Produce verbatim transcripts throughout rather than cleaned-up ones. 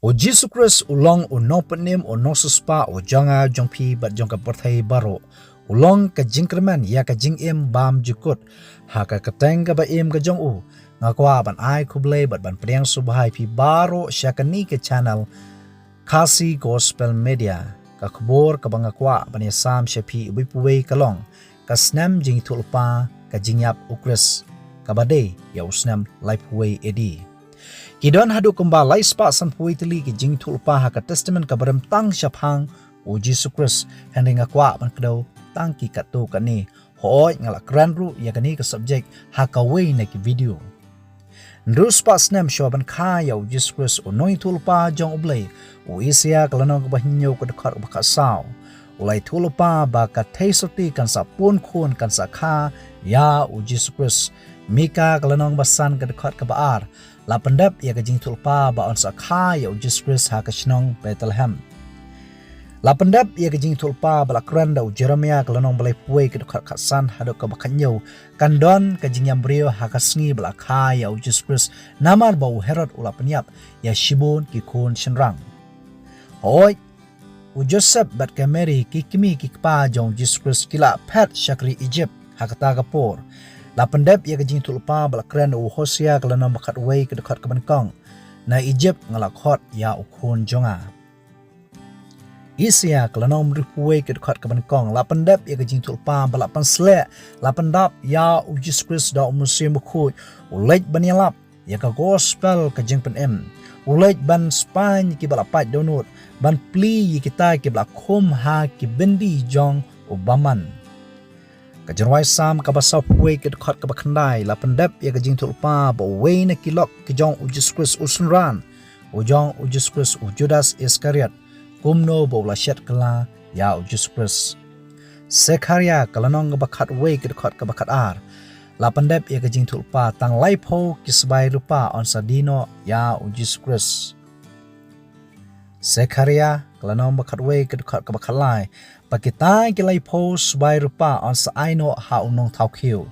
U Jisu Khrist u long u nongpynim, u nongsiewspah, u jong nga, jong phi, bad jong ka pyrthei baroh. U long ka jingkyrmen ïa ka jingim bymjukut. Ha ka kyrteng kaba im ka jong u, nga kwah ban ai khublei bad ban pdiang sngewbha ïa phi baroh sha kane ka channel Khasi Gospel Media. Ka khubor kaba nga kwah ban ïasam sha phi uwei pa uwei ka long ka snem jingïathuhlypa ka jingïap u Khrist, kaba dei ïa u snem laiphew wei A D. Ki don haduh kumba laispah sanphew wei tylli ki jingïathuhlypa ha ka Testament kaba rim tang shaphang u Jisu Khrist, hynrei nga kwah ban kdew tang ki katto katne. Hooid, nga la kren ruh ïa kane ka subject ha kawei na ki video. Hynriew spah snem shuwa ban kha ïa u Jisu Khrist, u nongïathuhlypa jong U Blei, u Isaïah ka lynnong kaba hynñiew ka dkhot kaba khatsaw, u la ïathuhlypa ba ka theisotti kan sa pun khun, kan sa kha ïa u Jisu Khrist. Mika ka lynnong ba san ka dkhot kaba ar la pyndep ïa ka jingïathuhlypa ba yn sa kha ïa u Jisu Khrist ha ka shnong Bethlehem. La pyndep ïa ka jingïathuhlypa ba la kren da u Jeremiah ka lynnong ba laiphew wei ka dkhot khatsan haduh kaba khathynñiew, kan don ka jingïam briew ha ka sngi ba la kha ïa u Jisu Khrist, namar ba u Herod u la pynïap ïa shibun ki khun shynrang. Hooid, u Joseph bad ka Mary, ki kmie ki kpa jong u Jisu Khrist, ki la phet sha ka ri Egypt ha kata ka por. La pyndep ïa ka jingïathuhlypa ba la kren da u Hosea ka lynnong ba khatwei ka dkhot kaba nyngkong: Na Egypt nga la khot ïa u khun jong nga. Isaïah ka lynnong hynriewphew wei ka dkhot kaba nyngkong la pyndep ïa ka jingïathuhlypa ba la pynsleh, la pyndap ïa u Jisu Khrist da u Mynsiem Bakhuid. U leit ban ïalap ïa ka gospel ka jingpynim. U leit ban spaiñ ïa kiba la pait dohnud, ban plie ïa kita kiba la khum ha ki byndi jong u bymman. Ka Jingrwai Salm kaba sawphew wei ka dkhot kaba khyndai la pyndep ïa ka jingïathuhlypa ba uwei na ki lok ki jong u Jisu Khrist, u synran u jong u Jisu Khrist, u Judas Iskariot, kumno ba u la shet kylla ïa u Jisu Khrist. Sekhariah ka lynnong kaba khatwei ka dkhot kaba khatar la pyndep ïa ka jingïathuhlypa, tang laiphew ki sbai rupa yn sa die noh ïa u Jisu Khrist. Sekhariah ka lynnong ba khatwei ka dkhot kaba khatlai, ba kita ki laiphew sbai rupa yn sa ai noh ha u nongthaw khiew.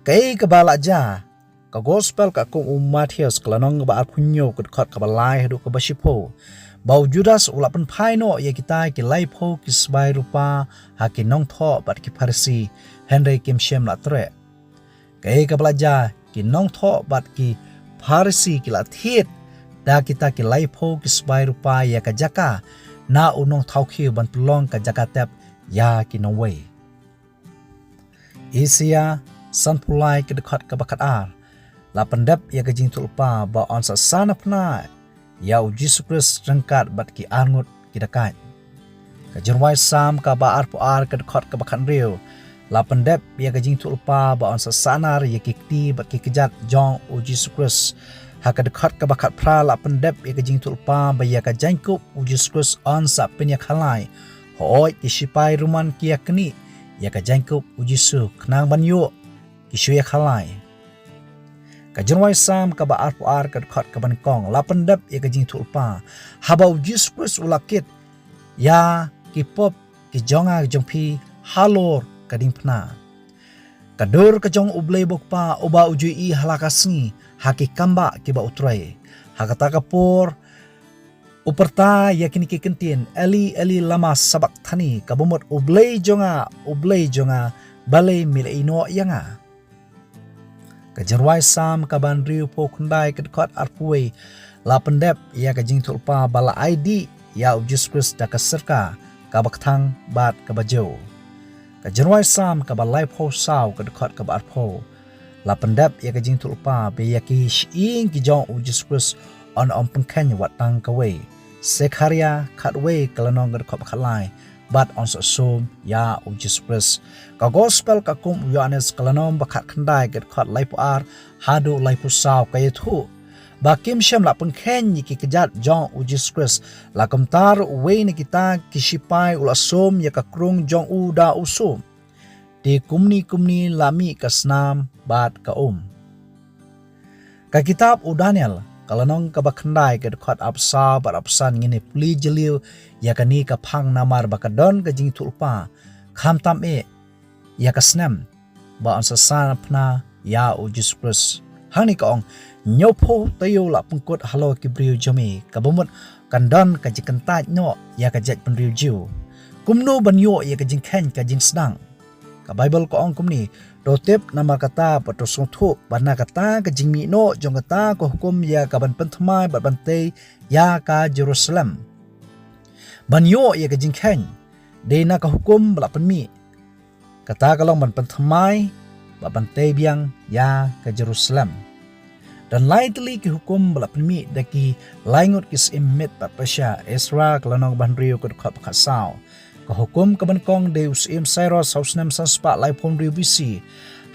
Kaei kaba la jia? Ka gospel katkum u Mathaios ka lynnong kaba arphew hynñiew ka dkhot kaba lai haduh kaba shiphew, ba u Judas u la pynphai noh ïa kita ki laiphew ki sbai rupa ha ki nongthoh bad ki Pharisi, hynrei kim shym la treh. Kaei kaba la jia? Ki nongthoh bad ki Pharisi ki la thied da kita ki laiphew ki sbai rupa ïa ka jaka na u nongthaw khiew ban pynlong ka jaka tep ïa ki nongwei. Isaïah sanphew lai ka dkhot kaba khatar la pyndep ïa ka jingïathuhlypa ba yn sa san phna ïa u Jisu Khrist ryngkat bad ki arngut ki dakaid. Ka Jingrwai Salm kaba arphew ar ka dkhot kaba khathynriew la pyndep ïa ka jingïathuhlypa ba yn sa sahnar ïa ki kti bad ki kjat jong u Jisu Khrist. Ha ka dkhot kaba khatphra la pyndep ïa ka jingïathuhlypa ba ïa ka jaiñkup u Jisu Khrist yn sa pynïakhalai. Hooid, ki shipai Roman ki ïaknieh ïa ka jaiñkup u Jisu khnang ban ïoh ki shu ïakhalai. Ka Jingrwai Salm kaba arphew ar ka dkhot kaba nyngkong la pyndep ïa ka jingïathuhlypa, haba u Jisu Khrist u la kit ïa ki pop ki jong nga jong phi halor ka diengphna. Ka dur ka jong U Blei U Kpa uba u ju ïohi ha la ka sngi ha ki kambah kiba u trei. Ha kata ka por u pyrta ïa kine ki kyntien: Eli, Eli, lama sabakthani? Kaba mut: U Blei jong nga, U Blei jong nga, balei me la ïehnoh ïa nga? Ka Jingrwai Salm kaba hynriewphew khyndai ka dkhot arphew wei la pyndep ïa ka jingïathuhlypa ba la ai dih ïa u Jisu Khrist da ka syrka kaba kthang bad kaba jew. Ka Jingrwai Salm kaba laiphew saw ka dkhot kaba arphew la pyndep ïa ka jingïathuhlypa ba ïa ki shyieng ki jong u Jisu Khrist yn ym pynkheiñ wat tang kawei. Sekhariah khatwei ka lynnong ka dkhot ba khatlai, bad yn sa sum ïa u Jisu Khrist. Ka gospel katkum u Ïoannis ka lynnong ba khatkhyndai ka dkhot laiphew ar haduh laiphew saw ka ïathuh ba kim shym la pynkheiñ ïa ki kjat jong u Jisu Khrist. La kumta ruh uwei na kita ki shipai u la sum ïa ka krung jong u da u sum. Te kumne kumne la mih ka snam bad ka um. Ka kitab u Daniel ka lynnong kaba khyndai ka dkhot arphew saw bad arphew san ngin ïa pule jylliew ïa kane ka phang, namar ba ka don ka jingïathuhlypa khamtam eh ïa ka snem ba yn sa san phna ïa u Jisu Khrist. Hangne ka ong, hynñiewphew taïew la pynkut halor ki briew jong me, kaba mut kan don ka jingkyntait noh ïa ka jaitbynriew Jiw. Kumno ban ïoh ïa ka jingkheiñ ka jingsdang? Ka Baibl ka ong kumne, to tip namar kata bad to sngewthuh ba na kata ka jingmih noh jong kata ka hukum ïa ka ban pynthymmai bad ban tei ïa ka Jerusalem. Ban ïoh ïa ka jingkheiñ, dei na ka hukum ba la pynmih. Kata ka long ban pynthymmai bad ban tei biang ïa ka Jerusalem. Don lai tylli ki hukum ba la pynmih da ki lai ngut ki syiem Mid bad Persia. Ezra ka lynnong ba hynriew ka dkhot ba khatsaw. Ka hukum kaba nyngkong dei u syiem Cyrus ha u snem san spah laiphew hynriew B C.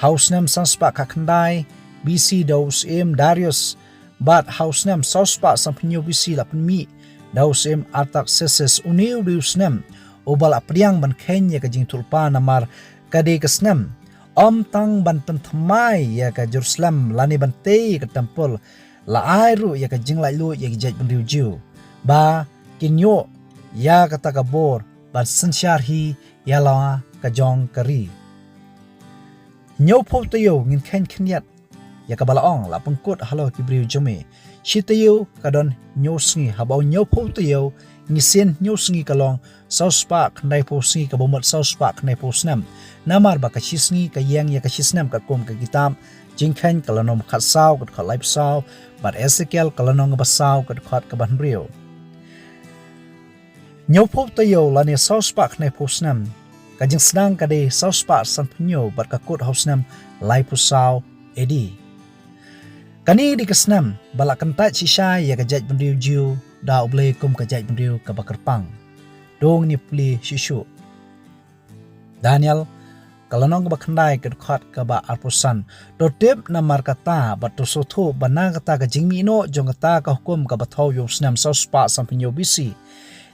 Ha u snem san spah khatkhyndai B C da u syiem Darius. Bad ha u snem saw spah sanphew hynñiew B C la pynmih da u syiem Artaxerxes. Une u dei u snem uba la pdiang ban kheiñ ïa ka jingïathuhlypa namar ka dei ka snem ym tang ban pynthymmai ïa ka Jerusalem lane ban tei ïa ka templ, la ai ruh ïa ka jinglaitluid ïa ki jaitbynriew Jiw ba kin ïoh ïa kata ka bor ban synshar hi ïa la ka jong ka ri. Hynñiewphew taïew ngin kheiñ khyndiat ïa kaba la ong, la pynkut halor ki briew jong me. Shi taïew ka don hynñiew sngi, haba u hynñiewphew taïew ngi sien hynñiew sngi ka long saw spah khyndaiphew sngi, kaba mut saw spah khyndaiphew snem. Namar ba ka shi sngi ka ïeng ïa ka shi snem, katkum ka kitab Jingkheiñ ka lynnong ba khatsaw ka dkhot laiphew saw bad Esekiel ka lynnong ba saw ka dkhot kaba hynriew. Hynñiewphew taïew lane saw spah khyndaiphew snem, ka jingsdang ka dei saw spah sanphew hynñiew bad ka kut ha u snem laiphew saw A D. Kane dei ka snem ba la kyntait shisha ïa ka jaitbynriew Jiw da U Blei kum ka jaitbynriew kaba kyrpang. To ngin ïa pule shuh shuh. Daniel ka lynnong kaba khyndai ka dkhot kaba arphew san. To tip namar kata bad to sngewthuh ba na kata ka jingmih noh jong kata ka hukum kaba thew ïa u snem saw spah sanphew hynñiew B C,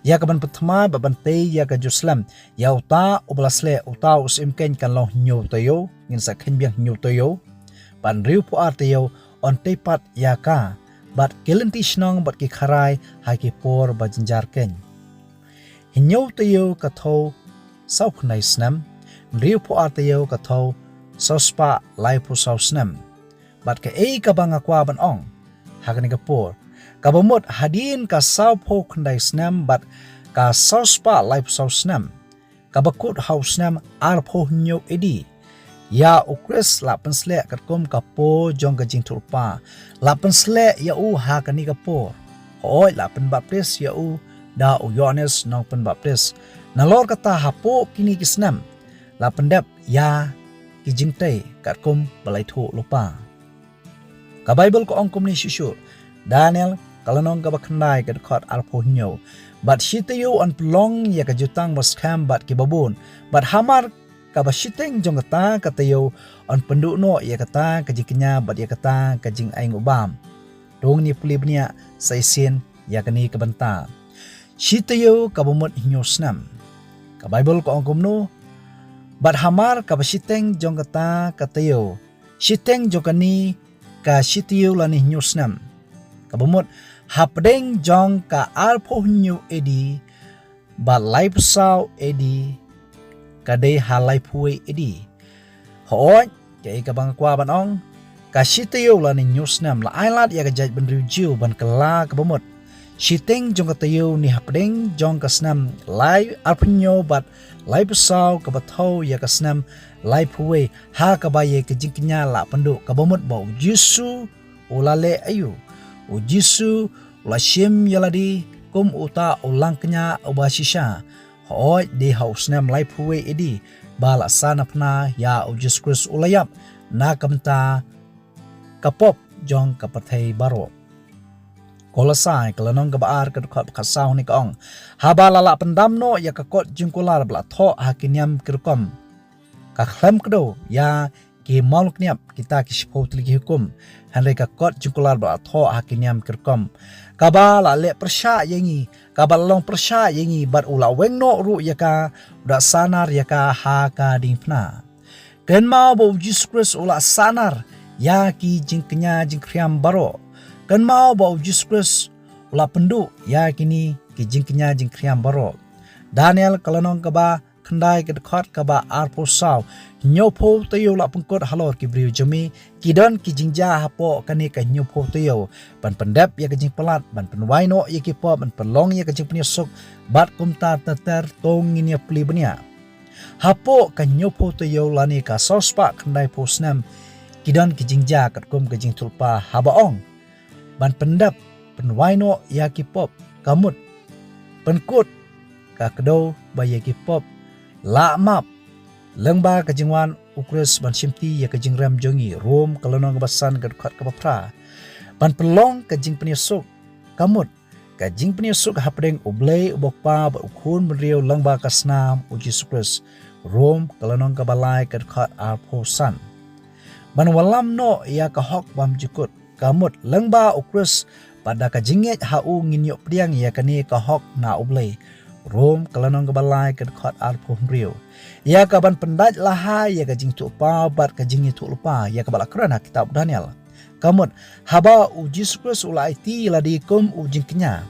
ïa ka ban pynthymmai bad ban tei ïa ka Jerusalem, ïa uta uba la sleh uta u syiem keiñ kan long hynñiew taïew, ngin sa kheiñ biang hynñiew taïew. Bad hynriewphew ar taïew yn tei pat ïa ka, bad ki lynti shnong bad ki kharai ha ki por ba jynjar keiñ. Hynñiew taïew ka thew saw khyndai snem, hynriewphew ar taïew ka thew saw spah laiphew saw snem. Bad kaei kaba nga kwah ban ong ha kane ka por, kaba mut hadien ka sawphew khyndai snem bad ka saw spah laiphew saw snem, kaba kut ha u snem arphew hynñiew A D, ïa u Khrist la pynsleh katkum ka por jong ka jingïathuhlypa. La pynsleh ïa u ha kane ka por. Hooid, la pynbaptis ïa u da u Ïoannis Nongpynbaptis. Nalor kata, hapoh kine ki snem la pyndep ïa ki jingtei katkum ba la ïathuhlypa. Ka Baibl ka ong kumne shuh shuh, Daniel ka lynnong kaba khyndai ka dkhot arphew hynñiew. Bad shi taïew yn pynlong ïa ka jutang ba skhem bad kiba bun. Bad hamar kaba shiteng jong kata ka taïew yn pynduh noh ïa kata ka jingkñia bad ïa kata ka jingai nguh bam. To ngin ïa pule bniah sa shisien ïa kane ka bynta. Shi taïew kaba mut hynñiew snem. Ka Baibl ka ong kumno? Bad hamar kaba shiteng jong kata ka taïew, shiteng jong kane ka shi taïew lane hynñiew snem, kaba mut hapdeng jong ka arphew hynñiew A D bad laiphew saw A D, ka dei ha laiphew wei A D. Hooid, kaei kaba nga kwah ban ong, ka shi taïew lane hynñiew snem la ai lad ïa ka jaitbynriew Jiw ban kylla, kaba mut shiteng jong ka taïew ne hapdeng jong ka snem lai arphew hynñiew bad laiphew saw kaba thew ïa ka snem laiphew wei, ha kaba ïa ka jingkñia la pynduh, kaba mut ba U Jisu u la leh aïu? U Jisu u la shim ïa lade kum uta u langkñia uba shisha. Hooid, dei ha u snem laiphew wei A D ba la sahnar phna ïa U Jisu Khrist, u la ïap na ka bynta ka pop jong ka pyrthei baroh. Kolosai ka lynnong kaba ar ka dkhot ba khatsaw ne ka ong, haba la lah pyndam noh ïa ka kot jingkular ba la thoh ha ki niam ki rukom, ka khlem kdew ïa ki mawlyniap, kita ki shiphew tylli ki hukum, hynrei ka kot jingkular ba la thoh ha ki niam ki rukom, kaba la leh pyrshah ïa ngi, kaba la long pyrshah ïa ngi, bad u la weng noh ruh ïa ka, u da sahnar ïa ka ha ka diengphna. Kynmaw ba U Jisu Khrist u la sahnar ïa ki jingkñia jingkhriam baroh. Kynmaw ba U Jisu Khrist u la pynduh ïa kine ki jingkñia jingkhriam baroh. Daniel ka lynnong kaba khyndai ka dkhot kaba arphew saw, hynñiewphew taïew la pynkut halor ki briew jong me, ki don ki jingjia hapoh kane ka hynñiewphew taïew, ban pyndep ïa ka jingpalat, ban pynwai noh ïa ki pop, ban pynlong ïa ka jingpynïasuk, bad kumta ter ter to ngin ïa plie bniah. Hapoh ka hynñiewphew taïew lane ka saw spah khyndaiphew snem, ki don ki jingjia katkum ka jingïathuhlypa haba ong, ban pyndep, pynwai noh ïa ki pop, ka mut, pynkut, ka kdew ba ïa ki pop la map, lyngba ka jingwan U Khrist ban shimti ïa ka jingrem jong ngi, Rom ka lynnong kaba san ka dkhot kaba phra. Ban pynlong ka jingpynïasuk, ka mut, ka jingpynïasuk hapdeng U Blei uba U Kpa bad U Khun Bynriew lyngba ka snam U Jisu Khrist, Rom ka lynnong kaba lai ka dkhot arphew san. Ban wallam noh ïa ka hok bymjukut, ka mut, lyngba U Khrist, bad da ka jingngeit ha u ngin ïoh pdiang ïa kane ka hok na U Blei, Rom ka lynnong kaba lai ka dkhot arphew hynriew. Ïa ka ban pyndait laha ïa ka jingïathuhlypa bad ka jingïathuhlypa, ïa kaba la kren ha kitab Daniel. Ka mut, haba U Jisu Khrist u la aiti lade kum u jingkñia,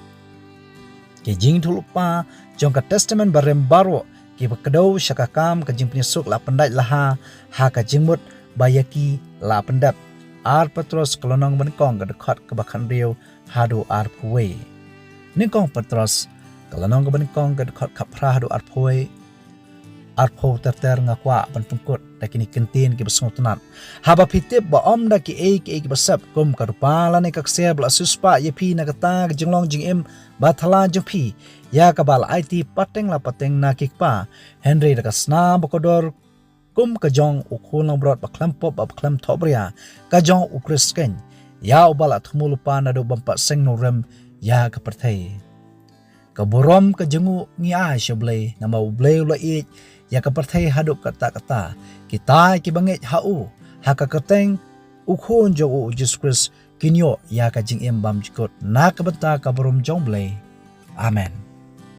ki jingïathuhlypa jong ka Testament Barim baroh kiba kdew sha ka kam ka jingpynïasuk la pyndait laha ha ka jingmut ba ïa ki la pyndep. Ar Petros ka lynnong banyngkong ka dkhot kaba khathynriew haduh arphew wei. Nyngkong Petros ka lynnong banyngkong ka dkhot khatphra haduh arphew wei, arphew ter ter nga kwah ban pynkut da kine ki kyntien kiba sngewtynnat. Haba phi tip ba ym da kiei kiei kiba sep kum ka rupa lane ka ksiar ba la siewspah ïa phi na kata ka jinglong jingim bathala jong phi, ïa kaba la aiti pateng la pateng na ki kpa, hynrei da ka snam bakordor kum ka jong U Khun langbrot bakhlem pop bakhlem thohbria, ka jong U Khrist keiñ, ïa uba la thmu lypa naduh bym pat seng nongrim ïa ka pyrthei. Ka burom ka jong u ngi ai sha U Blei, namar U Blei u la ïeit ïa ka pyrthei haduh katta katta. Kita kiba ngeit ha u, ha ka kyrteng U Khun jong u, U Jisu Khrist, kin ïoh ïa ka jingim bymjukut na ka bynta ka burom jong U Blei. Amen.